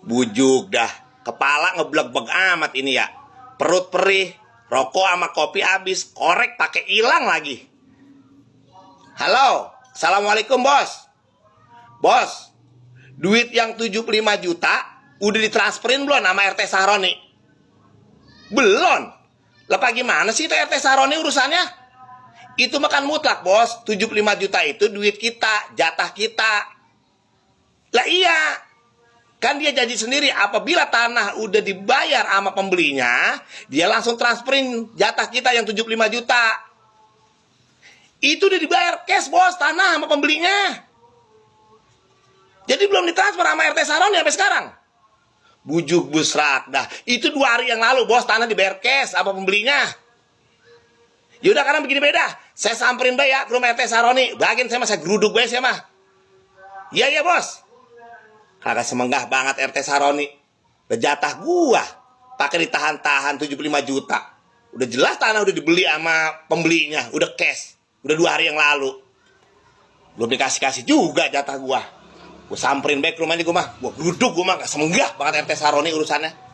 Bujuk dah, kepala ngebleg-beg amat ini ya. Perut perih, rokok sama kopi habis, korek pakai hilang lagi. Halo, assalamualaikum bos. Bos, duit yang 75 juta udah ditransferin belum sama RT Sahroni? Belum. Lah gimana sih itu RT Sahroni urusannya? Itu makan mutlak bos, 75 juta itu duit kita, jatah kita. Lah iya, kan dia janji sendiri apabila tanah udah dibayar sama pembelinya, dia langsung transferin jatah kita yang 75 juta. Itu udah dibayar cash bos, tanah sama pembelinya. Jadi belum ditransfer sama RT Sahroni sampai sekarang. Bujuk busrak dah. Itu 2 hari yang lalu bos, tanah dibayar cash sama pembelinya. Yaudah karena begini beda, saya samperin bae ya ke rumah RT Sahroni. Bagian saya geruduk bae saya mah. Iya bos. Kagak semenggah banget RT Sahroni. Udah jatah gua pakai ditahan-tahan 75 juta. Udah jelas tanah udah dibeli sama pembelinya, udah cash. Udah 2 hari yang lalu. Belum dikasih-kasih juga jatah gua. Gua samperin baik ke rumahnya gua mah. Gua geruduk gua mah, gak semenggah banget RT Sahroni urusannya.